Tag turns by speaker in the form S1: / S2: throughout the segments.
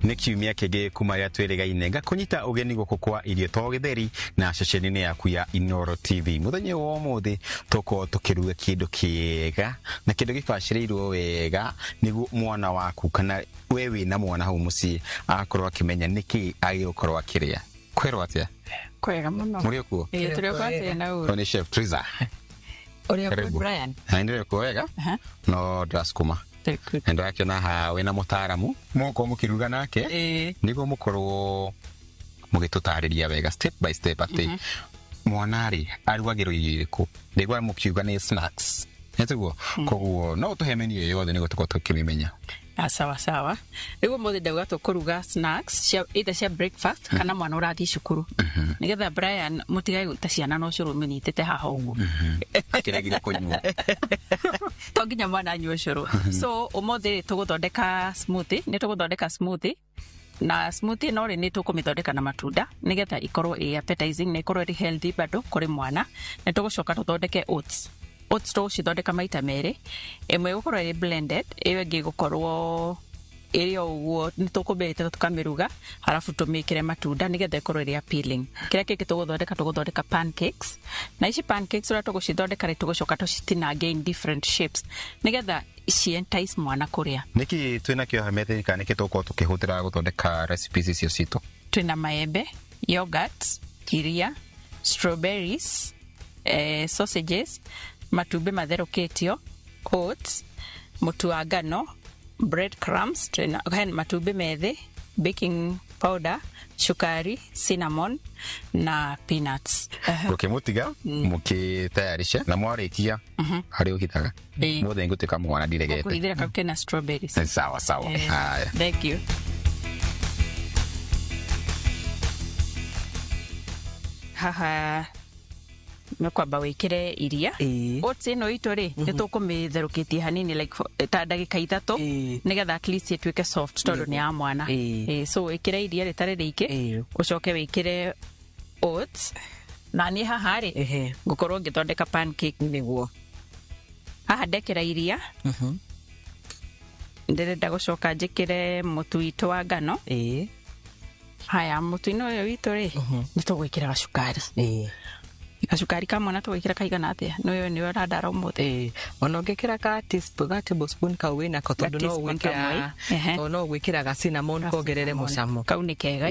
S1: Nĩ kiumia kĩngĩ kuma rĩrĩa twĩrĩgaine ngakũnyita ũgeni gũkũ kwa Irio to Gĩtheri na ceceni-inĩ yaku ya Inooro TV. Mũthenya ũyũ wa ũmũthĩ tũkorwo tũkĩruga kĩndũ kĩega na kĩndũ gĩbacĩrĩirwo wega nĩguo mwana waku kana we wĩna mwana hau mũciĩ agakorwo akĩmenya nĩkĩ agĩrĩirwo gũkorwo akĩrĩa. Kwĩrwo atĩa?
S2: Kwega mũno.
S1: Mũrĩ okuo?
S2: Ĩĩ, tũrĩ okuo atĩa na ũru?
S1: Ũyũ nĩ Chef Triza.
S2: Ũrĩ okuo
S1: Karibu.
S2: Brian?
S1: Na nĩ ndĩrĩ wega
S2: Aha.
S1: no ndĩracukuma.
S2: Very good.
S1: Na ndĩrakĩona haha wĩna mũtaaramu mũgũkorwo mũkĩruga nake
S2: Ĩĩ.
S1: nĩguo mũkorwo mũgĩtũtarĩria wega step by step atĩ mwana rĩ arugagĩrwo irio irĩkũ. Ndaigua mũkiuga nĩ snacks, nĩtiguo? Koguo no ũtũhe menu ĩyo yothe nĩguo tũkorwo tũkĩmĩmenya.
S2: Ah, sawa sawa. Rĩu ũmũthĩ ndauga tũkũruga snacks cia either cia breakfast kana mwana ũrathiĩ cukuru, nĩgetha Brian mũtigage gwĩta ciana na ũcũrũ mĩnyitĩte haha ũguo.
S1: Akĩregire kũnyua.
S2: To nginya mwana anyue ũcũrũ. So ũmũthĩ rĩ tũgũthondeka smoothie, nĩ tũgũthondeka smoothie, na smoothie ĩno rĩ nĩ tũkũmĩthondeka na matunda nĩgetha ikorwo ĩ appetizing na ikorwo ĩrĩ healthy bado kũrĩ mwana. Nĩ tũgũcoka tũthondeke oats. Oats tũgũcithondeka maita merĩ, ĩmwe ĩgũkorwo ĩrĩ blended, ĩyo ĩngĩ ĩgũkorwo ĩrĩ o ũguo nĩ tũkũmĩte tũkamĩruga halafu tũmĩkĩre matunda nĩgetha ĩkorwo ĩrĩ appealing. Kĩrĩa kĩngĩ tũgũthondeka, tũgũthondeka pancakes, na ici pancakes ũrĩa tũgũcithondeka rĩ tũgũcoka tũcitinangie in different shapes nĩgetha ci entice mwana kũrĩa.
S1: Nĩkĩ twĩnakĩo haha metha-inĩ kana nĩkĩ tũgũkorwo tũkĩhũthĩra gũthondeka recipes icio citũ?
S2: Twĩna maembe, yogurt, iria, strawberries, sausages, matumbĩ matherũkĩtio, oats, mũtu wa ngano, bread crumbs, twĩna hena matumbĩ methĩ, baking powder, cukari, cinnamon na peanuts.
S1: Ngũkĩmũtiga mũkĩtayarishe na mwarĩkia harĩa ũhithaga mũthĩ ngũtuĩka mwana ndiregete.
S2: Kũhithĩra kau kena strawberries.
S1: Sawa sawa. Haya.
S2: Thank you. Haha nĩ kwamba wĩkĩre iria. Oats ĩno itũ rĩ nĩ tũkũmĩtherũkĩtie hanini like ta ndagĩka 3 nĩgetha at least ĩtuĩke soft tondũ nĩ ya mwana. So ĩkĩre iria rĩtarĩ rĩingĩ, ũcoke wĩkĩre oats, na niĩ haha rĩ ngũkorwo ngĩthondeka pancake.
S3: Nĩguo.
S2: Haha ndekĩra iria, ndĩrenda gũcoka njĩkĩre mũtu witũ wa ngano. Haya, mũtu-inĩ ũyũ witũ rĩ nĩ tũgwĩkĩra gacukari. Gacukari ka mwana tũgwĩkĩra kaigana atĩa? Nĩwe nĩwe ũrandara ũmũthĩ.
S3: Ona ũngĩkĩra ka teaspoon, ka tablespoon kau wĩnako tondũ no
S2: Ka teaspoon kamwe.
S3: Tondũ no ũgwĩkĩra ga cinnamon kongerere mũcamo.
S2: Kau nĩ kega.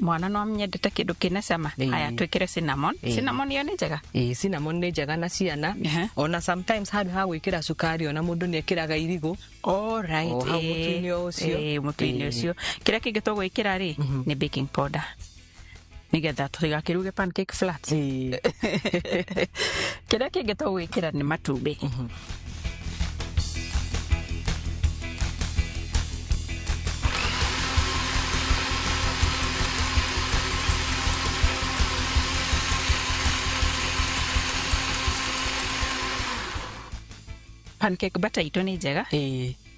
S2: Mwana no amenyendete kĩndũ kĩna cama. Haya, twĩkĩre cinnamon. Cinnamon ĩyo nĩ njega.
S3: Ĩĩ, cinnamon nĩ njega na ciana. Ona sometimes handũ ha gwĩkĩra cukari ona mũndũ nĩ ekĩraga irigũ.
S2: All right,
S3: O hau mũtu-inĩ o ũcio.
S2: Mũtu-inĩ ũcio. Kĩrĩa kĩngĩ tũgwĩkĩra rĩ nĩ baking powder nĩgetha tũtigakĩruge pancake flat. Kĩrĩa kĩngĩ tũgwĩkĩra nĩ matumbĩ. Pancake butter itũ nĩ njega.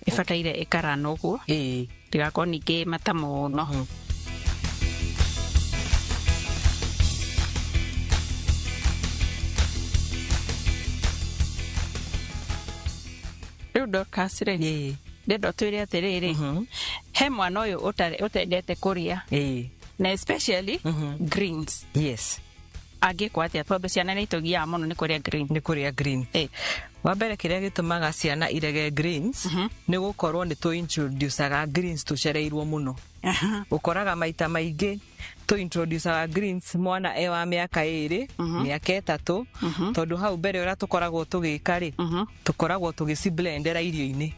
S2: Ĩbataire ĩkarana ũguo. Ndĩgakorwo ningĩ mata mũno. Rĩu Dorcas rĩ, ndĩrenda ũtwĩre atĩrĩrĩ, he mwana ũyũ ũtendete kũrĩa, na especially greens. Angĩkwo atĩa? Tondũ ciana nĩ itũgiaga mũno nĩ kũrĩa green.
S3: Nĩ kũrĩa green. Wa mbere kĩrĩa gĩtũmaga ciana irege greens nĩ gũkorwo nĩ tũ introducaga greens tũcereirwo mũno. Ũkoraga maita maingĩ tũ introducaga greens mwana e wa mĩaka 2, mĩaka 3, tondũ hau mbere ũrĩa tũkoragwo tũgĩka rĩ, tũkoragwo tũgĩciblendera irio-inĩ.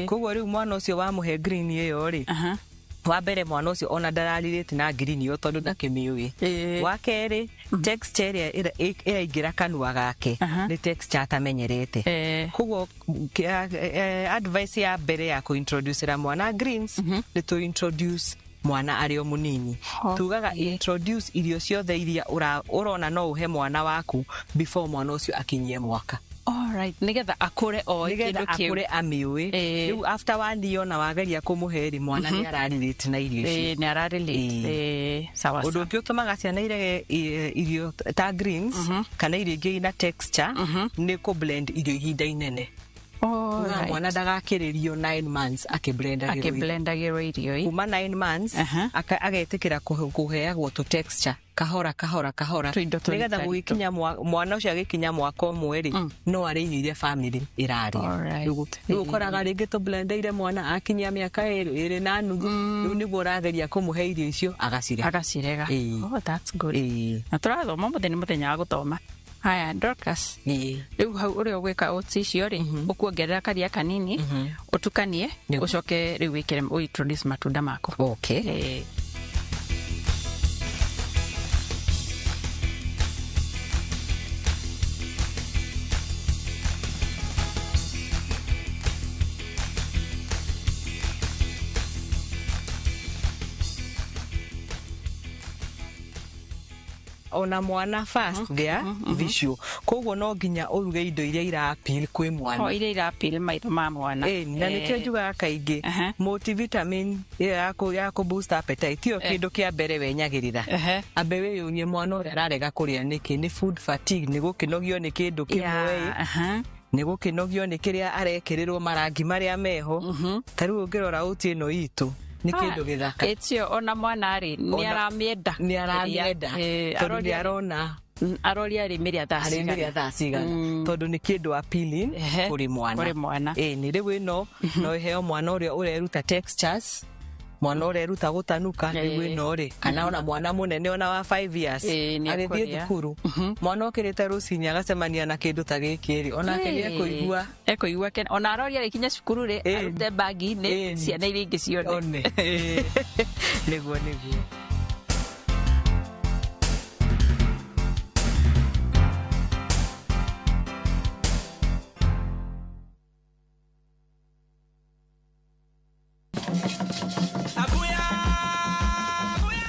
S3: Koguo rĩu mwana ũcio wamũhe green ĩyo rĩ, wa mbere mwana ũcio ona ndararĩrĩte na green ĩyo tondũ ndakĩmĩũĩ. Wa kerĩ, texture ĩrĩa ĩraingĩra kanua gake nĩ texture atamenyerete. Koguo advice ya mbere ya kũintroducera mwana greens nĩ tũ introduce mwana arĩ o mũnini. Tugaga introduce irio ciothe iria ũrona no ũhe mwana waku before mwana ũcio akinyie mwaka.
S2: All right, nĩgetha akũre oĩ
S3: Nĩgetha
S2: kĩndũ kĩu.
S3: akũre amĩũĩ. Rĩu after 1 year ona wageria kũmũhe rĩ, mwana nĩ ararelate na irio icio.
S2: Nĩ ararelate. Sawa
S3: Ũndũ
S2: sawa.
S3: ũngĩ ũtũmaga ciana irege irio ta greens kana irio ingĩ ina texture nĩ kũ blend irio ihinda inene. Ugaga mwana ndagakĩrĩrio 9 months akĩblendagĩrwo
S2: akĩblendagĩrwo irio.
S3: Kuma 9 months agetĩkĩra kũheagwo tũ texture kahora kahora kahora,
S2: Tũindo
S3: nĩgetha
S2: tũritaritũ.
S3: gũgĩkinya mwana ũcio agĩkinya mwaka ũmwe rĩ, no arĩ irio iria family ĩrarĩa. Rĩu ũkoraga rĩngĩ tũblendeire mwana akinyia mĩaka 2.5, rĩu nĩguo ũrageria kũmũhe irio icio, agacirega.
S2: Agacirega.
S3: Ĩĩ.
S2: Oh, that's good.
S3: Ĩĩ.
S2: Na tũrathoma, mũthenya nĩ mũthenya wa gũthoma. Haya, Dorcas,
S3: Ĩĩ.
S2: rĩu hau ũrĩa ũgwĩka oats icio rĩ, ũkuongerera karia kanini, ũtukanie, ũcoke rĩu wĩkĩre, ũintroduce matunda maku.
S3: Okay.
S2: Ĩĩ.
S3: Ona mwana first there visual, koguo no nginya ũruge indo iria ira appeal kwĩ mwana.
S2: O iria ira-appeal maitho ma mwana.
S3: Ĩĩ, na nĩkĩo njugaga kaingĩ multivitamin ĩyo ya kũ boost appetite tiyo kĩndũ kĩa mbere wenyagĩrĩra. Ambe wĩyũrie, mwana ũrĩa ararega kũrĩa nĩkĩ? Nĩ food fatigue? Nĩ gũkĩnogio nĩ kĩndũ kĩmwe? Nĩ gũkĩnogio nĩ kĩrĩa arekĩrĩrwo, marangi marĩa meho? Ta rĩu ũngĩrora ũti ĩno itũ nĩ kĩndũ gĩthaka.
S2: Ĩtio ona mwana rĩ nĩ aramĩenda.
S3: Nĩ aramĩenda tondũ nĩ arona.
S2: Aroria arĩmĩrĩa thaa
S3: arĩmĩrĩa
S2: cigana.
S3: Thaa cigana, tondũ nĩ kĩndũ appealing kũrĩ mwana.
S2: Kũrĩ mwana.
S3: Ĩĩ, nĩ rĩu ĩno no ĩheo mwana ũrĩa ũreruta textures, mwana ũreruta gũtanuka. Rĩu ĩno rĩ, kana ona mwana mũnene, ona wa 5 years,
S2: Ĩĩ, nĩ
S3: agĩthiĩ
S2: ekũrĩa.
S3: thukuru, mwana okĩrĩte rũcinĩ agacemania na kĩndũ ta gĩkĩ rĩ, onake nĩ ekũigua.
S2: Ekũigua kena ona aroria rĩkinya cukuru rĩ, arute bagi-inĩ, ciana iria ingĩ cione.
S3: One. Nĩguo, nĩguo.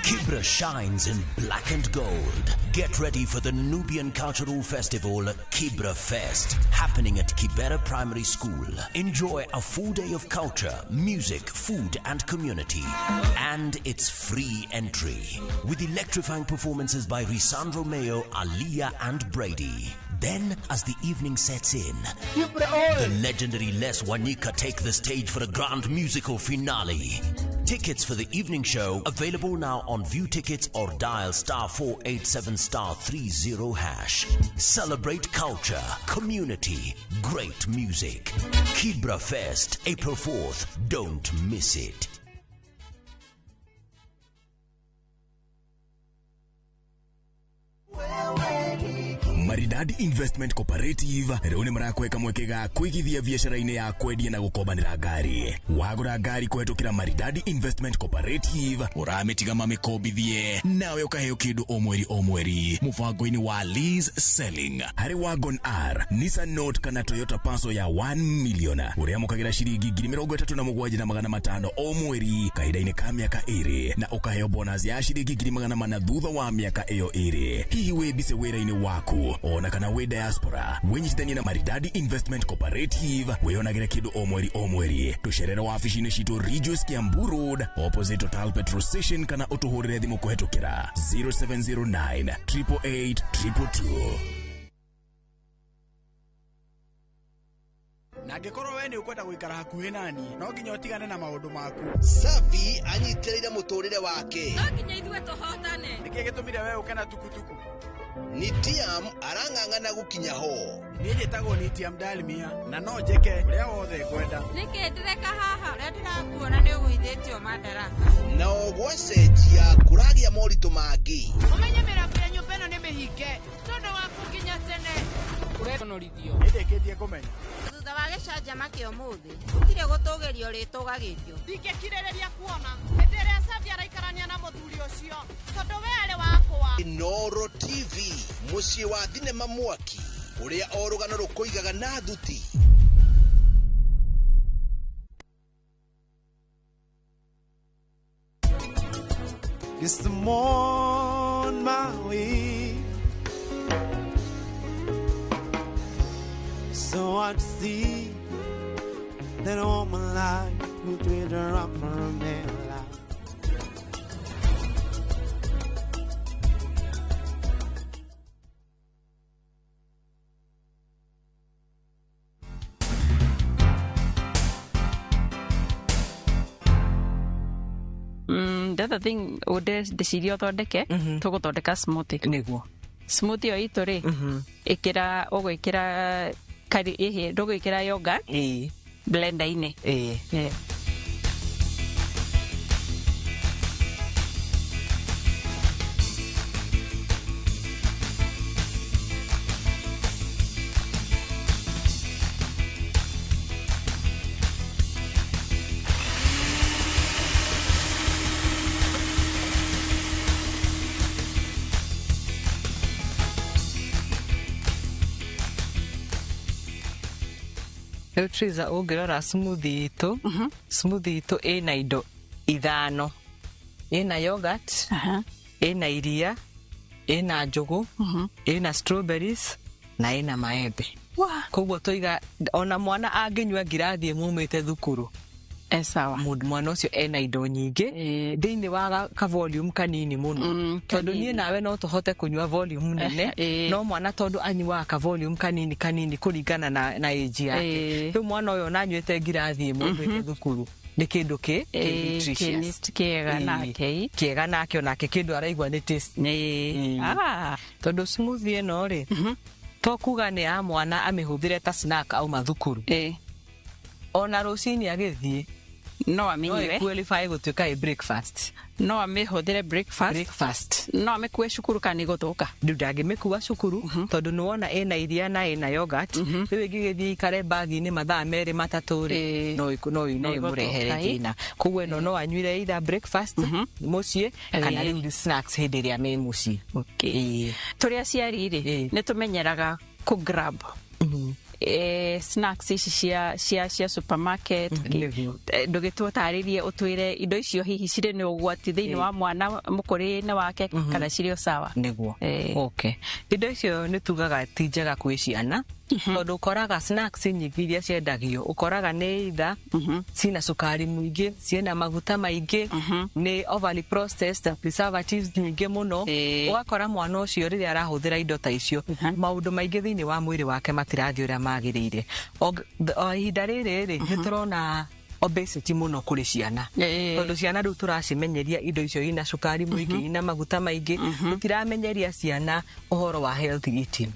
S4: Kibra shines in black and gold. Get ready for the Nubian Cultural Festival, Kibra Fest, happening at Kibera Primary School. Enjoy a full day of culture, music, food, and community. And it's free entry. With electrifying performances by Risandro Mayo, Aliyah, and Brady. Then, as the evening sets in, the legendary Les Wanyika take the stage for a grand musical finale. Tickets for the evening show available now on View Tickets or dial *487*30#. Celebrate culture, community, great music. Kibra Fest, April 4th. Don't miss it.
S5: Maridadi Investment Cooperative rĩu nĩ marakweka mweke ga kũigithia biacara-inĩ ya kwendia na gũkombanĩra ngari. Wagũra ngari kũhetũkĩra Maridadi Investment Cooperative, ũramĩtiga mamĩkombithie, nawe ũkaheo kĩndũ o mweri o mweri mũbango-inĩ wa lease selling. Harĩ Wagon R, Nissan Note kana Toyota Passo ya 1 million, ũrĩamũkagĩra ciringi 37,500 o mweri kahinda-inĩ ka mĩaka 2, na ũkaheo bonus ya ciringi 400,000 thutha wa mĩaka ĩyo 2. Hihi wĩ mbise wĩra-inĩ waku ona kana wĩ diaspora, wĩnyitithanie na Maridadi Investment Cooperative wĩonagĩre kĩndũ o mweri o mweri. Tũcerere wabici-inĩ citũ Ridgeways, Kiambu Road, opposite Total Petrol Station, kana ũtũhũrĩre thimũ kũhetũkĩra 0709 888 222.
S6: Na angĩkorwo we nĩ ũkwenda gũikara hakuhĩ nani, no nginya ũtigane na maũndũ maku.
S7: Sabi anyitĩrĩire mũtũrĩre wake.
S8: No nginya ithuĩ tũhotane.
S6: Nĩkĩ gĩtũmire we ũke na tukutuku?
S7: Nitiam arang'ang'ana gũkinya ho.
S6: Niĩ njĩtagwo Nitiam Dalmia na no njĩke ũrĩa wothe ngwenda.
S8: Nĩkĩ ndĩreka haha? Ũrĩa ndĩrakuona nĩ ũgũithĩtio madaraka.
S7: Nao gwacenjia kũragĩa moritũ mangĩ.
S8: Ũmenye mĩrango ya nyũmba ĩno nĩ mĩhinge tondũ waku nginya tene.
S6: Ũrekonorithio. Nĩndĩkĩtie kũmenya.
S8: Thutha wa gĩcanjama kĩa ũmũthĩ gũtirĩ gũtũgĩrio rĩtũgagĩrio.
S9: Ndingĩkirĩrĩria kuona hĩndĩ ĩrĩa Sabi araikarania na mũthuri ũcio tondũ we arĩ wakwa.
S7: Inooro TV, mũciĩ wa thinema mwaki ũrĩa o rũgano rũkũigaga na thuti.
S10: It's the on my way. So hard to see that all my life will twitter up for a man alive.
S2: The other thing ndĩciria ũthondeke, tũgũthondeka smoothie.
S3: Nĩguo.
S2: Smoothie ĩyo itũ rĩ, ĩkĩra ũgwĩkĩra kari ĩhĩ ndũgwĩkĩra yogurt blender-inĩ. Yeah.
S3: Rĩu Triza, ũngĩrora smoothie itũ, smoothie itũ ĩna indo ithano: ĩna yogurt, ĩna iria, ĩna njũgũ, ĩna strawberries na ĩna maembe. Koguo tũiga ona mwana angĩnyua ngirathi ĩmwe umĩte thukuru,
S2: sawa.
S3: Mwana ũcio ena indo nyingĩ thĩinĩ wa ka volume kanini mũno, tondũ niĩ nawe no tũhote kũnyua volume nene, no mwana tondũ anyuaga ka volume kanini kanini kũringana na age yake. Rĩu mwana ũyũ ona anyuĩte ngirathi ĩmwe umĩte thukuru nĩ kĩndũ kĩ nutritious.
S2: Kĩega nake.
S3: Kĩega nake, onake kĩndũ araigua nĩ taste. Tondũ smoothie ĩno rĩ, to kuga nĩ ya mwana amĩhũthĩre ta snack auma thukuru, ona rũcinĩ agĩthiĩ
S2: no amĩnyue.
S3: No qualify gũtuĩka ĩ breakfast.
S2: No amĩhũthĩre breakfast.
S3: Breakfast.
S2: No amĩkue cukuru kana ĩgũthũka?
S3: Rĩu ndangĩmĩkua cukuru, tondũ nĩwona ĩna iria na ĩna yogurt. Rĩu ĩngĩgĩthiĩ ikare bagi-inĩ mathaa 2 3 rĩ, no ĩmũrehere thĩna. Koguo ĩno no anyuire either breakfast mũciĩ kana rĩu snacks hĩndĩ ĩrĩa me mũciĩ.
S2: Tũrĩ aciari rĩ, nĩ tũmenyeraga kũ grab snacks ici cia supermarket. Ndũgĩtũtarĩrie ũtwĩre indo icio hihi cirĩ nĩ ũgwati thĩinĩ wa mwana mũkũrĩre-inĩ wake kana cirĩ o sawa?
S3: Nĩguo. Okay. Indo icio nĩ tugaga ti njega kwĩ ciana, tondũ ũkoraga snacks nyingĩ iria ciendagio ũkoraga nĩ either cina cukari mũingĩ, ciĩna maguta maingĩ, nĩ overly processed na preservatives nyingĩ mũno. Ũgakora mwana ũcio rĩrĩa arahũthĩra indo ta icio, maũndũ maingĩ thĩinĩ wa mwĩrĩ wake matirathiĩ ũrĩa magĩrĩire. O ihinda rĩrĩ rĩ, nĩ tũrona obesity mũno kũrĩ ciana, tondũ ciana rĩu tũracimenyeria indo icio ina cukari mũingĩ, ina maguta maingĩ. Tũtiramenyeria ciana ũhoro wa healthy eating.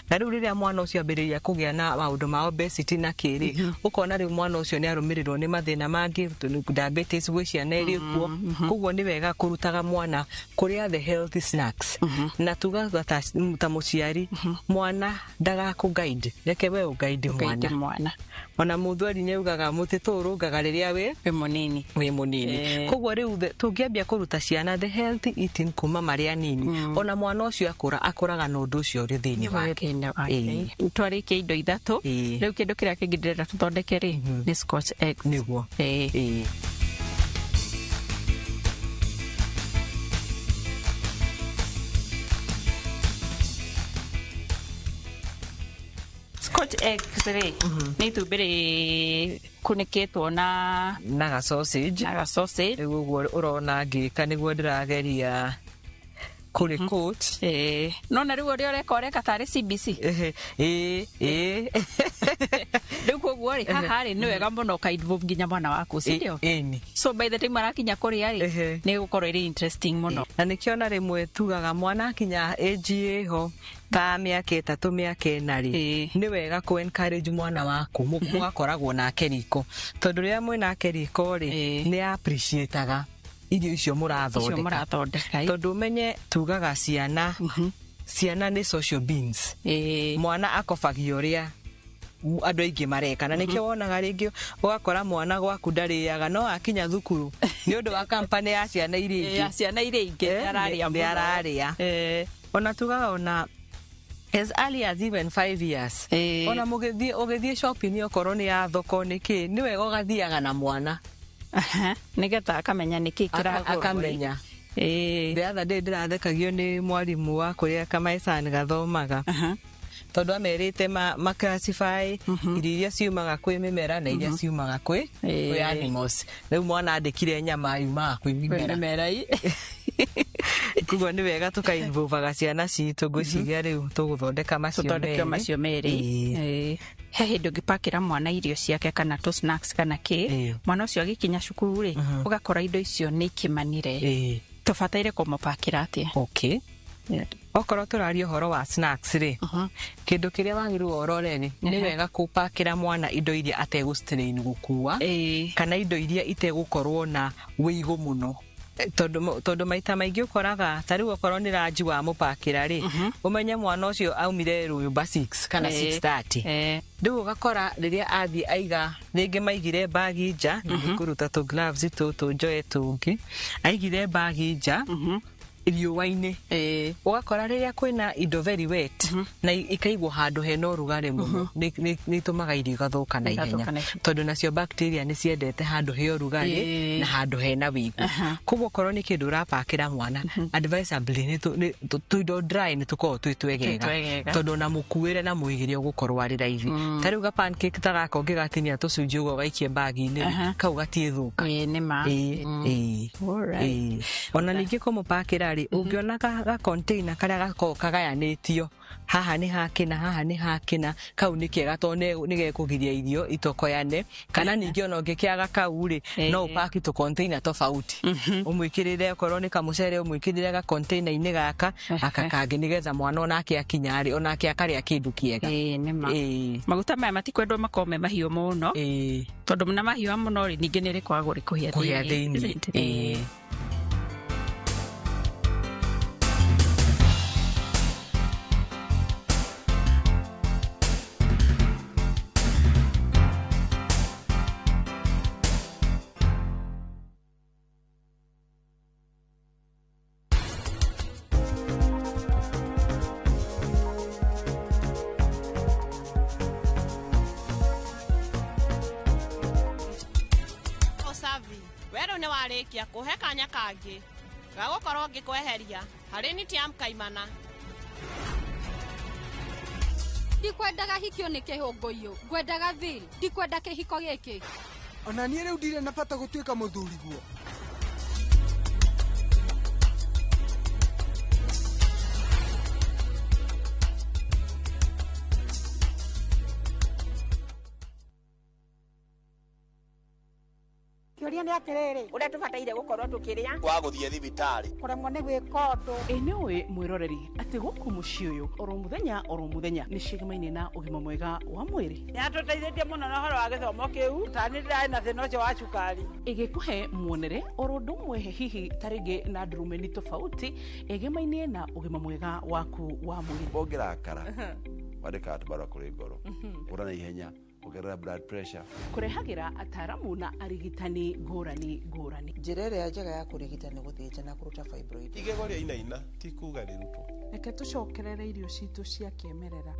S3: Na rĩu rĩrĩa mwana ũcio ambĩrĩria kũgĩa na maũndũ ma obesity na kĩrĩ, ũkona rĩu mwana ũcio nĩ arũmĩrĩrwo nĩ mathĩna mangĩ, diabetes gwĩ ciana ĩrĩ kuo. Koguo nĩ wega kũrutaga mwana kũrĩa the healthy snacks. Na tugaga ta mũciari, mwana ndagakũ guide, reke we ũguide mwana. Ona mũthweri nĩ augaga mũtĩ tũũrũngaga rĩrĩa wĩ
S2: mũnini.
S3: Wĩ mũnini. Koguo rĩu tũngĩambia kũruta ciana the healthy eating kuma marĩ anini, ona mwana ũcio akũra akũraga na ũndũ ũcio ũrĩ thĩinĩ wake.
S2: Twarĩkia indo ithatũ, rĩu kĩndũ kĩrĩa kĩngĩ ndĩrenda tũthondeke rĩ nĩ scotch eggs.
S3: Nĩguo.
S2: Scotch eggs rĩ nĩ itumbĩ rĩkunĩkĩtwo na
S3: ga sausage.
S2: Na ga sausage.
S3: Rĩu ũguo ũrona ngĩka nĩguo ndĩrageria kũrĩ coat.
S2: No na rĩu ũrĩa ũreka ũreka tarĩ CBC. Rĩu koguo rĩ haha rĩ nĩ wega mũno ũka involve nginya mwana waku, si ndio? So by the time arakinya kũrĩa rĩ, nĩ ĩgũkorwo ĩrĩ interesting mũno.
S3: Na nĩkĩo na rĩmwe tugaga mwana akinya age ĩho ta mĩaka 3 mĩaka 4 rĩ, nĩ wega kũ encourage mwana waku mũgakoragwo nake riko, tondũ rĩrĩa mwĩ nake riko rĩ, nĩ appreciate-aga irio icio mũrathondeka. Tondũ ũmenye tugaga ciana nĩ social beings. Mwana akobagia ũrĩa andũ aingĩ mareka, na nĩkĩo wonaga rĩngĩ ũgakora mwana gwaku ndarĩaga, no akinya thukuru nĩ ũndũ wa kampani ya ciana iria ingĩ nĩ ararĩa. Ona tugaga ona as early as even 5 years, ona mũgĩthiĩ ũgĩthiĩ shopping okorwo nĩ ya thoko nĩ kĩ, nĩ wega ũgathiaga na mwana
S2: nĩgetha akamenya nĩkĩ kĩragũrwo.
S3: Akamenya. The other day ndĩrathekagio nĩ mwarimũ wa kũrĩa Kamaicani gathomaga, tondũ amerite ma classify irio iria ciumaga kwĩ mĩmera na iria ciumaga kwĩ animals. Rĩu mwana andĩkire nyama yumaga kwĩ mĩmera. Koguo nĩ wega tũkainvolvaga ciana citũ. Ngwĩciria rĩu tũgũthondeka macio
S2: Tũthondeke
S3: merĩ.
S2: Macio merĩ.
S3: Ĩĩ.
S2: Ĩĩ. He hĩndĩ ũngĩpakĩra mwana irio ciake kana tũ snacks kana kĩ,
S3: Ĩĩ.
S2: mwana ũcio agĩkinya cukuru rĩ, ũgakora indo icio nĩ ikĩmanire.
S3: Ĩĩ.
S2: Tũbataire kũmũpakĩra atĩa?
S3: Okay, okorwo tũraria ũhoro wa snacks rĩ, kĩndũ kĩrĩa wagĩrĩirwo ũrore rĩ, nĩ wega kũpakĩra mwana indo iria ategũ strain gũkua kana indo iria itegũkorwo na wĩigũ mũno. Tondũ maita maingĩ ũkoraga ta rĩu okorwo nĩ ranji wamũpakĩra rĩ, ũmenye mwana ũcio aumire nyũmba 6 kana 6:30. Rĩu ũgakora rĩrĩa athiĩ aiga rĩngĩ maigire mbagi nja, na nĩngũruta tũ gloves tũtũ njoe tũngĩ, aigire mbagi nja riũa-inĩ, ũgakora rĩrĩa kwĩna indo very wet na ikaigwo handũ hena ũrugarĩ mũno, nĩ itũmaga irio igathũka na ihenya,
S2: Igathũka na ihenya.
S3: tondũ nacio bacteria nĩ ciendete handũ he ũrugarĩ na handũ hena wĩigũ. Koguo okorwo nĩ kĩndũ ũrapakĩra mwana, advisably nĩ tũindo dry nĩ tũkoragwo twĩ twegega,
S2: Twegega.
S3: tondũ ona mũkuĩre na mũigĩre ũgũkorwo arĩ raithi. Ta rĩu ga pancake ta gaka ũngĩgatinia tũcunjĩ ũguo ũgaikie mbagi-inĩ, kau gatiĩthũka.
S2: Ĩĩ, nĩ ma.
S3: Ĩĩ, ĩĩ.
S2: Alright.
S3: Ĩĩ. Ona ningĩ kũmũpakĩra rĩ, ũngĩona ga container karĩa gakoragwo kagayanĩtio, haha nĩ hakĩna, haha nĩ hakĩna, kau nĩ kega tondũ nĩ gekũgiria irio itokoyane. Kana ningĩ ona ũngĩkĩaga kau rĩ, no ũpaki tũ container tofauti, ũmwĩkĩrĩre okorwo nĩ kamũcere, ũmwĩkĩrĩre ga container-inĩ gaka, aka kangĩ, nĩgetha mwana onake akinya rĩ, onake akarĩa kĩndũ kĩega.
S2: Ĩĩ, nĩ ma.
S3: Ĩĩ.
S2: Maguta maya matikwendwo makorwo me mahiũ mũno,
S3: Ĩĩ.
S2: tondũ na mahiũha mũno rĩ, ningĩ nĩ rĩkoragwo rĩkũhĩa
S3: Kũhĩa thĩinĩ.
S2: Isn't it?
S3: Ĩĩ.
S9: Ũcabi we rĩu nĩ warĩkia kũhe kanya kangĩ gagũkorwo ngĩkweheria harĩ nitiam kaimana.
S11: Ndikwendaga hikio nĩ kĩhũngũyũ, ngwendaga thil, ndikwenda kĩhiko gĩkĩ.
S6: Ona niĩ rĩu ndirĩ na bata gũtuĩka mũthuriguo.
S12: Kĩũria nĩ atĩrĩrĩ, ũrĩa tũbataire gũkorwo tũkĩrĩa
S7: wa gũthiĩ thibitarĩ
S12: kũremwo nĩ gwĩka ũndũ.
S13: Ĩ nĩ ũĩ mwĩroreri atĩ gũkũ mũciĩ ũyũ oro mũthenya oro mũthenya nĩ cigemaine na ũgima mwega wa mwĩrĩ?
S12: Nĩ atũteithĩtie mũno na ũhoro wa gĩthomo kĩu, tani ndĩrarĩ na thĩna ũcio wa cukari.
S13: Ĩgĩkũhe muonere oro ũndũ ũmwe, hihi ta rĩngĩ na ndurumeni tofauti ĩgemaine na ũgima mwega waku wa mwĩrĩ.
S14: Ũngĩrakara wandĩkaga tũbarũa kũrĩ ngoro ũra na ihenya, ongerera blood pressure.
S13: Kũrehagĩra ataramu na arigitani ngũrani ngũrani.
S15: Njĩra ĩrĩa njega ya kũrigita nĩ gũthĩnja na kũruta fibroid.
S16: Igego rĩa inaina ti kuga rĩrutwo.
S17: Reke tũcokerere irio citũ cia kĩmerera.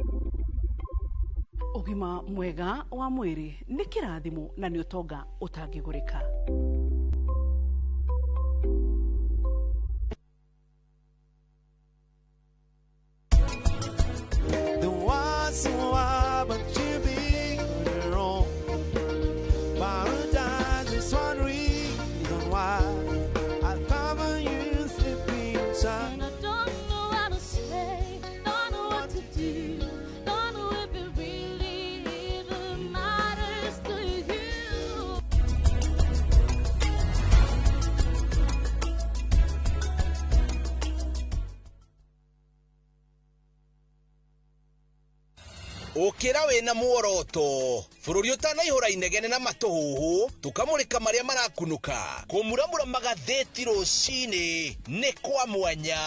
S13: Ũgima mwega wa mwĩrĩ nĩ kĩrathimo na nĩ ũtonga ũtangĩgũrĩka.
S10: The was so hard, but you be wrong. Paradise is one reason why I'll cover you sleeping inside.
S18: And I don't know what to say, don't know what to do, don't know if it really even matters to you.
S7: Ũkĩra wĩna muoroto bũrũri ũtanaihũra inegene na matũhũhũ, tũkamũrĩka marĩa marakunũka, kũmuramura magathĩti rũcinĩ nĩ kwa mwanya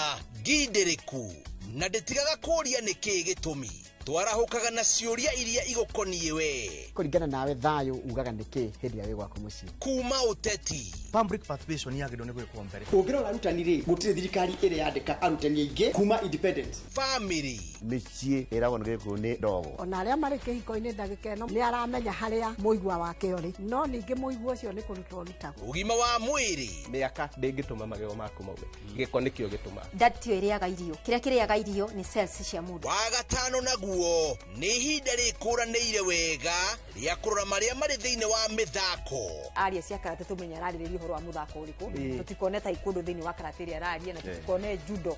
S7: ngindĩrĩku na ndĩtigaga kũũria nĩkĩĩ gĩtũmi twarahũkaga na ciũria iria igũkoniĩ we.
S19: Kũringana nawe, thayũ ugaga nĩkĩ hĩndĩ ĩrĩa wĩ gwaku mũciĩ?
S7: Kuma ũteti.
S20: Public participation yagĩrĩirwo nĩ gwĩkwo mbere.
S21: Ũngĩrora arutani rĩ, gũtirĩ thirikari ĩrĩ yandĩka arutani aingĩ kuma independence.
S7: Family.
S14: Mĩciĩ ĩragwo nĩ gĩkũyũ nĩ ndogo.
S12: Ona arĩa marĩ kĩhiko-inĩ ndagĩka ĩno nĩ aramenya harĩa mũigua wake ũrĩ, no ningĩ mũigua ũcio nĩ kũrutwo ũrutagwo.
S7: Ũgima wa mwĩrĩ.
S16: Mĩaka ndĩngĩtũma magego maku maume, gĩko nĩkĩo gĩtũmaga.
S22: Nda tio ĩrĩaga irio, kĩrĩa kĩrĩaga irio nĩ cells cia mũndũ.
S7: Wagatano naguo. Koguo nĩ ihinda rĩkũranĩire wega rĩa kũrora marĩa marĩ thĩinĩ wa mĩthako.
S1: Aria cia karate tũmenye ararĩrĩria ũhoro wa mũthako ũrĩkũ. Tũtikone taekwondo thĩinĩ wa karate ĩrĩa araria na tũtikone judo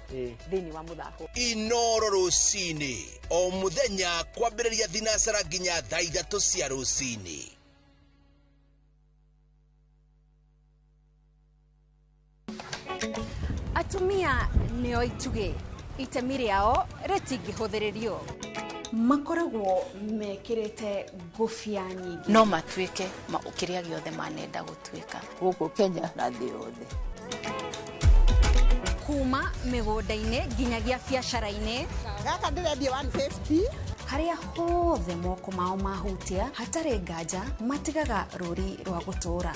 S1: thĩinĩ wa mũthako.
S7: Inoro rũcinĩ o mũthenya kwambĩrĩria thinacara nginya thaa 3 cia rũcinĩ.
S11: Atumia nĩo itugĩ, itemi rĩao rĩtingĩhũthĩrĩrio.
S22: Makoragwo mekĩrĩte ngũbia nyingĩ.
S23: No matuĩke kĩrĩa gĩothe manenda gũtuĩka.
S15: Gũkũ Kenya na thĩ yothe.
S11: Kuma mĩgũnda-inĩ nginyagia biacara-inĩ.
S8: Gaka ndĩrendia 150.
S22: Harĩa hothe moko mao mahutia hatarĩ nganja matigaga rũri rwa gũtũũra.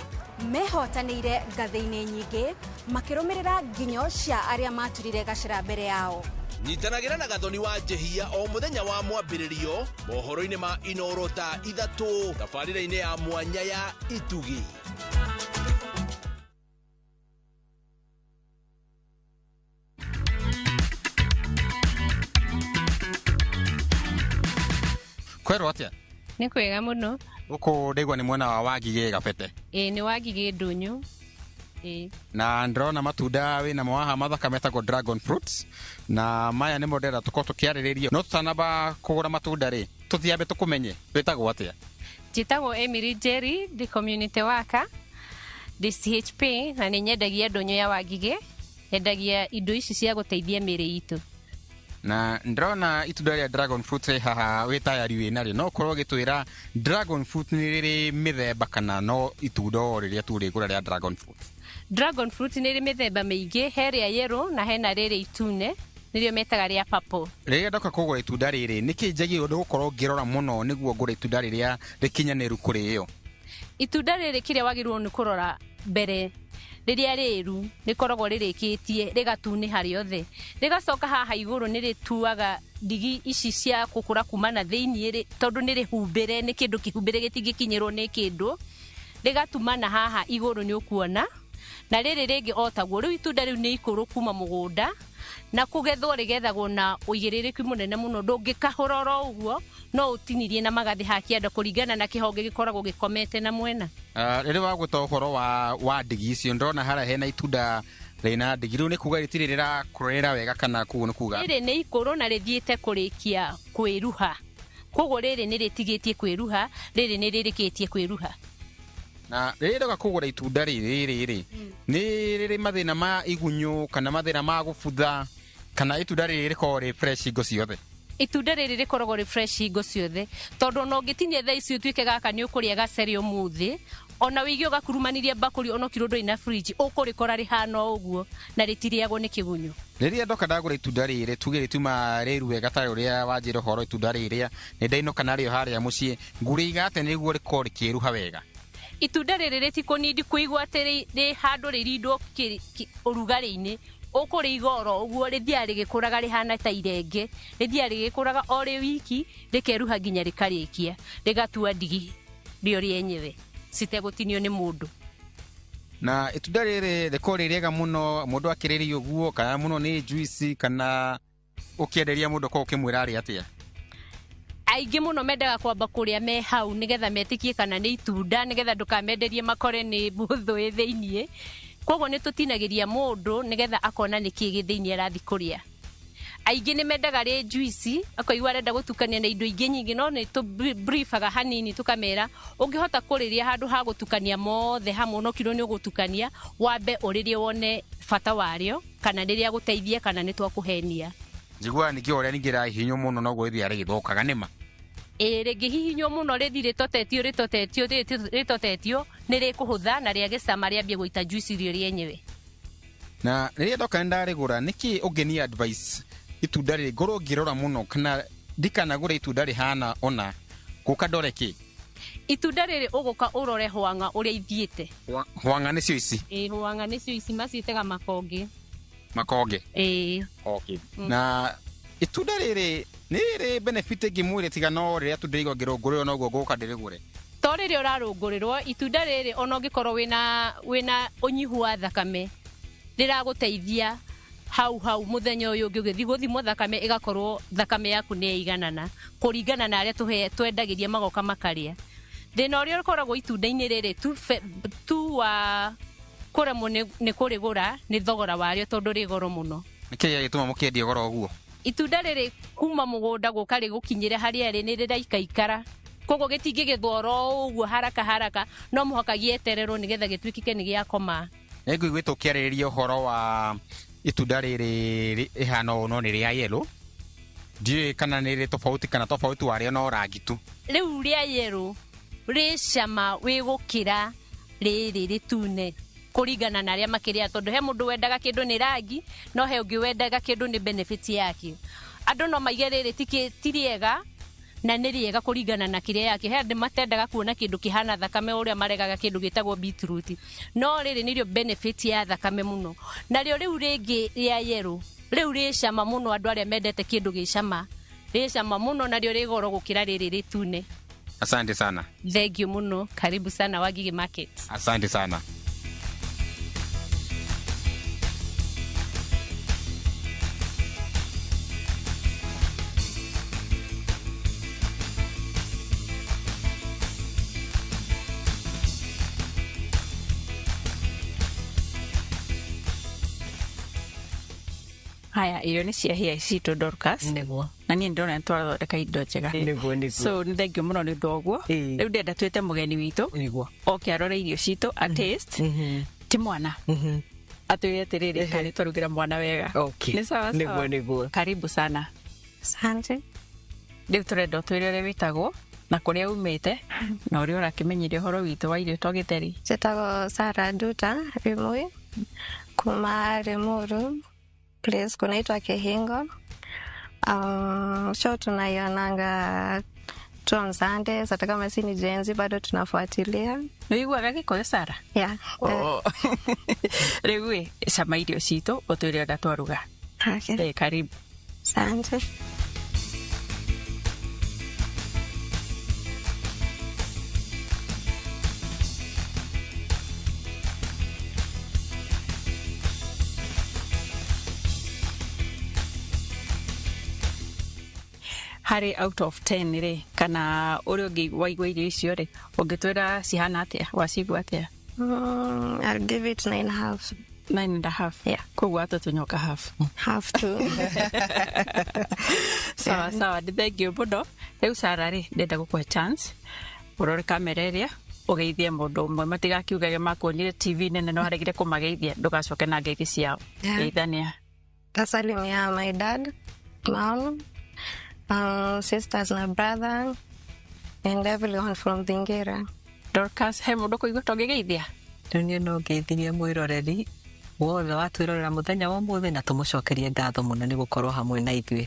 S11: Mehotanĩire ngathĩ-inĩ nyingĩ makĩrũmĩrĩra nginyo cia arĩa maturire gacĩra mbere yao.
S7: Nyitanagĩra na Gathoni wa Njehia o mũthenya wa mwambĩrĩrio mohoro-inĩ ma Inoro thaa 3 tabarĩra-inĩ ya mwanya ya Itugi.
S24: Kwerwo atia?
S25: Nĩ kwega mũno.
S24: Gũkũ ndaigua nĩ mwena wa Wangigĩ Gabete.
S25: Ĩĩ nĩ Wangigĩ ndũnyũ. Ĩĩ.
S24: Na ndĩrona matunda wĩna mo haha mathaka metagwo dragon fruits, na maya nĩmo ndĩrenda tũkorwo tũkĩarĩrĩria. No tũtanamba kũgũra matunda rĩ, tũthiambe tũkũmenye wĩtagwo atĩa?
S25: Njĩtagwo Emily Njeri, ndĩ community worker, ndĩ CHP na nĩ nyendagia ndũnyũ ya Wangigĩ, nyendagia indo ici cia gũteithia mĩĩrĩ itũ.
S24: Na ndĩrona itunda rĩa dragon fruit rĩ haha wĩ tayari wĩ narĩo, no ũkorwo ũgĩtwĩra dragon fruit nĩ rĩrĩ mĩthemba kana no itunda o rĩrĩa tu ũrĩgũra rĩa dragon fruit?
S25: Dragon fruit nĩ rĩ mĩthemba mĩingĩ, he rĩa yellow na hena rĩrĩ itune, nĩrĩo metaga rĩa purple.
S24: Rĩrĩa ndoka kũgũra itunda rĩrĩ, nĩkĩ njagĩrĩirwo nĩ gũkorwo ngĩrora mũno nĩguo ngũre itunda rĩrĩa rĩkinyanĩru kũrĩo?
S25: Itunda rĩrĩ kĩrĩa wagĩrĩirwo nĩ kũrora mbere, rĩrĩa rĩru rĩkoragwo rĩrĩkĩtie rĩgatunĩha rĩothe, rĩgacoka haha igũrũ nĩ rĩtuaga ndigi ici cia gũkũra kuma na thĩiniĩ, tondũ nĩ rĩhumbĩre, nĩ kĩndũ kĩhumbĩre gĩtingĩkinyĩrwo nĩ kĩndũ, rĩgatumana haha igũrũ nĩ ũkuona. Na rĩrĩ rĩngĩ o taguo, rĩu itunda rĩu nĩ ikũrũ kuma mũgũnda na kũgethwo rĩgethagwo na ũigĩrĩrĩki mũnene mũno, ndũngĩkahũra oro ũguo, no ũtinirie na magathĩ ha kĩanda kũringana na kĩhonge gĩkoragwo gĩkomete na mwena.
S24: Rĩrĩa wagwĩta ũhoro wa ndigi icio, ndĩrona harĩa hena itunda rĩna ndigi, rĩu nĩ kuga rĩtirĩ rĩrakũrĩra wega kana koguo nĩ kuga?
S25: Rĩrĩ nĩ ikũrũ na rĩthiĩte kũrĩkia kwĩruha, koguo rĩrĩ nĩ rĩtigĩtie kwĩruha, rĩrĩ nĩ rĩrĩkĩtie kwĩruha.
S24: Na rĩrĩa ndoka kũgũra itunda rĩrĩ rĩ, nĩ rĩrĩ mathĩna ma igunyũ kana mathĩna ma gũbutha kana itunda rĩrĩ rĩkoragwo rĩ fresh hingo ciothe?
S25: Itunda rĩrĩ rĩkoragwo rĩ fresh hingo ciothe, tondũ ona ũngĩtinia thaa ici ũtuĩke gaka nĩ ũkũrĩa gacere ũmũthĩ, ona wĩige ũgakurumanirie mbakũri ona ũkirwo ndũrĩ na fridge, ũkũrĩkora rĩhana o ũguo na rĩtirĩagwo nĩ kĩgunyũ.
S24: Rĩrĩa ndoka ndagũra itunda rĩrĩ, tuge rĩtuma rĩru wega ta ũrĩa wanjĩra ũhoro itunda rĩrĩa, nĩ ndainũka narĩo harĩa mũciĩ, ngũrĩiga atĩa nĩguo rĩkorwo rĩkĩruha wega?
S25: Itunda rĩrĩ rĩtikũnindi kũigwo atĩ rĩ handũ rĩrindwo ũrugarĩ-inĩ, ũkũrĩiga oro ũguo, rĩthiaga rĩgĩkũraga rĩhana ta irenge, rĩthiaga rĩgĩkũraga o rĩ wiki, rĩkeruha nginya rĩkarĩkia, rĩgatua ndigi rĩo rĩenyewe citegũtinio nĩ mũndũ.
S24: Na itunda rĩrĩ rĩkorwo rĩ rĩega mũno mũndũ akĩrĩria ũguo, kana mũno nĩ juice, kana ũkĩenderia mũndũ ũkorwo ũkĩmwĩra arĩe atĩa?
S25: Aingĩ mũno mendaga kwamba kũrĩa me hau nĩgetha metĩkie kana nĩ itunda, nĩgetha ndũkamenderie makore nĩ mbũthũ ĩ thĩiniĩ. Koguo nĩ tũtinagĩria mũndũ nĩgetha akona nĩkĩ gĩ thĩiniĩ arathiĩ kũrĩa. Aingĩ nĩ mendaga rĩ juice, akoigua arenda gũtukania na indo ingĩ nyingĩ, no nĩ tũbriefaga hanini tũkamera ũngĩhota kũrĩrĩa handũ ha gũtukania mothe hamwe, no kirwo nĩ ũgũtukania, wambe ũrĩrie wone bata warĩo kana nĩ rĩa gũteithia kana nĩ twakũhenia.
S24: Njiguaga ningĩ o ũrĩa ningĩ rĩrahihinywo mũno noguo rĩthiaga rĩgĩthũkaga, nĩma?
S25: Ĩĩ, rĩngĩhihinywo mũno rĩthiĩ rĩtotetio rĩtotetio rĩtotetio nĩ rĩkũhũtha na rĩage cama rĩambie gũita juice rĩo rĩenyewe.
S24: Na rĩrĩa ndoka nĩndarĩgũra, nĩkĩ ũngĩni advice itunda rĩrĩ ngorwo ngĩrora mũno kana ndikanagũre itunda rĩhana ona gũka ndore kĩ?
S25: Itunda rĩrĩ ũgũka ũrore hwang'a ũrĩa ithiĩte.
S24: Hwang'a nĩcio ici?
S25: Ĩĩ, hwang'a nĩcio ici, maciĩtaga makonge.
S24: Makonge?
S25: Ĩĩ.
S24: Okay. Na itunda rĩrĩ nĩ rĩrĩ benefit ĩngĩ mwĩrĩ tiga no rĩrĩa tu ndĩraigua ngĩrũngũrĩrwo noguo ngũka ndĩrĩgũre?
S25: To rĩrĩa ũrarũngũrĩrwo itunda rĩrĩ ona ũngĩkorwo wĩna ũnyihu wa thakame, rĩragũteithia Hau hau mũthenya ũyũ ũngĩ ũgĩthiĩ gũthimwo thakame ĩgakorwo thakame yaku nĩ ĩiganana kũringana na arĩa twendagĩria magoka makarĩa. Thĩna ũrĩa ũkoragwo itunda-inĩ rĩrĩ tu wa kũremwo nĩ kũrĩgũra nĩ thogora warĩo tondũ rĩ goro mũno.
S24: Nĩkĩ gĩgĩtũma mũkĩendie goro ũguo?
S25: Itunda rĩrĩ kuma mũgũnda gũka rĩgũkinyĩre harĩa rĩ nĩ rĩraikaikara, koguo gĩtingĩgethwo oro ũguo haraka haraka, no mũhaka gĩetererwo nĩgetha gĩtuĩkike nĩ gĩakoma.
S24: Nĩngũiguĩte ũkĩarĩrĩria ũhoro wa itunda rĩrĩ rĩhana ũũ no nĩ rĩa yellow. Ndiũĩ kana nĩ rĩ tofauti kana tofauti warĩo no rangi tu.
S25: Rĩu rĩa yellow rĩ cama wĩ gũkĩra rĩrĩ rĩtune kũringana na arĩa makĩrĩa, tondũ he mũndũ wendaga kĩndũ nĩ rangi no he ũngĩ wendaga kĩndũ nĩ benefit yakĩo. Andũ no maige rĩrĩ ti rĩega na nĩ rĩega kũringana na kĩrĩa yakĩo. He andũ matendaga kuona kĩndũ kĩhana thakame ũrĩa maregaga kĩndũ gĩtagwo beetroot, no rĩrĩ nĩrĩo benefit ya thakame mũno. Narĩo rĩu rĩngĩ rĩa yellow rĩu rĩ cama mũno, andũ arĩa mendete kĩndũ gĩ cama rĩ cama mũno, narĩo rĩ goro gũkĩra rĩrĩ rĩtune.
S24: Asante sana.
S25: Thank you mũno. Karibu sana Wangigĩ Market.
S24: Asante sana.
S2: Haya, irio nĩ ciahĩa citũ Dorcas.
S3: Nĩguo.
S2: Na niĩ ndĩrona nĩtwathondeka indo njega.
S3: Nĩguo, nĩguo.
S2: So nĩ thank you mũno nĩ ũndũ wa ũguo. Rĩu ndĩrenda twĩte mũgeni witũ.
S3: Nĩguo.
S2: Oke arore irio citũ, a taste. Ti mwana. Atwĩre atĩrĩrĩ, kana nĩtwarugĩra mwana wega.
S3: Okay.
S2: Nĩ sawa sawa.
S3: Nĩguo, nĩguo.
S2: Karibu sana.
S4: Asante.
S2: Rĩu tũrenda ũtwĩre ũrĩa wĩtagwo na kũrĩa umĩte na ũrĩa ũrakĩmenyire ũhoro witũ wa irio to gĩtheri.
S4: Njĩtagwo Sarah Nduta Rimui kuma Limuru, place kunaitwa Kihingo. Show tunaionanga tu on Sundays, hata kama si ni Gen Z bado tunafuatilia.
S2: Nĩũiguaga Gĩkũyũ Sarah?
S4: Yeah.
S2: Oh. Rĩu ĩ, cama irio citũ ũtwĩre ũrĩa twaruga.
S4: Okay.
S2: Karibu.
S4: Asante.
S2: Harĩ out of 10 rĩ, kana ũrĩa ũngĩ waigua irio icio rĩ, ũngĩtwĩra cihana atĩa, wacigua atĩa?
S4: I'll give it 9.5.
S2: 9.5?
S4: Yeah.
S2: Koguo atũtũnyoka half.
S4: Half two.
S2: Sawa sawa, nĩ thank you mũno. Rĩu Sarah rĩ, ndĩrenda gũkũhe chance ũrore kamera ĩrĩa ũgeithie mũndũ ũmwe, matigakiugage makuonire TV nene no aregire kũmageithia, ndũgacoke na ngeithi ciao. Geithania.
S4: Ndasalimia my dad, mom, sisters na brother and everyone from Thingira.
S2: Dorcas, he mũndũ kũigua tũngĩgeithia?
S3: Rĩu niĩ no ngeithirie mwĩroreri wothe watwĩrorera mũthenya wa ũmũthĩ na tũmũcokerie ngatho mũno nĩ gũkorwo hamwe na ithuĩ.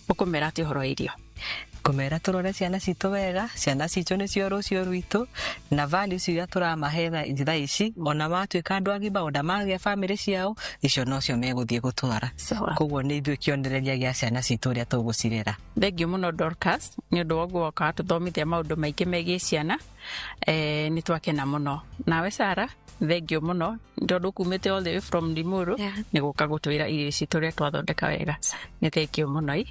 S2: Ũkũmera atĩa ũhoro wa irio?
S3: Kũmera tũrore ciana citũ wega, ciana citũ nĩcio rũciũ rwitũ, na values iria tũramahe thaa ici, ona matuĩka andũ agima, ona magĩa bamĩrĩ ciao, icio nocio megũthiĩ gũtwara. Koguo nĩ ithuĩ kĩonereria gĩa ciana citũ ũrĩa tũgũcirera.
S2: Thank you mũno Dorcas, nĩ ũndũ wa ũguo woka watũthomithia maũndũ maingĩ megiĩ ciana. Nĩ twakena mũno. Nawe Sarah, thank you mũno tondũ kumĩte all the way from Limuru nĩ gũka gũtwĩra irio ici tũrĩa twathondeka wega. Nĩ thank you mũno.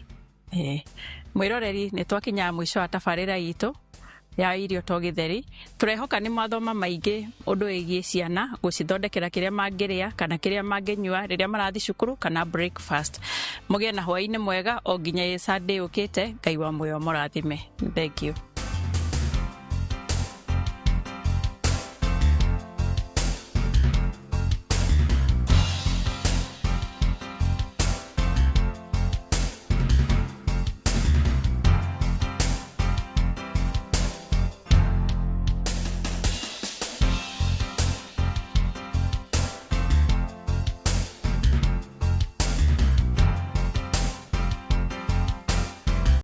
S2: Mwĩroreri, nĩ twakinya mũico wa tabarĩra itũ ya irio to gĩtheri. Tũrehoka nĩ mwathoma maingĩ ũndũ wĩgiĩ ciana, gũcithondekera kĩrĩa mangĩrĩa kana kĩrĩa mangĩnyua rĩrĩa marathiĩ cukuru kana breakfast. Mũgĩe na hwaĩ-inĩ mwega o nginya Sunday yũkĩte. Ngai wa muoyo mũrathime. Thank you.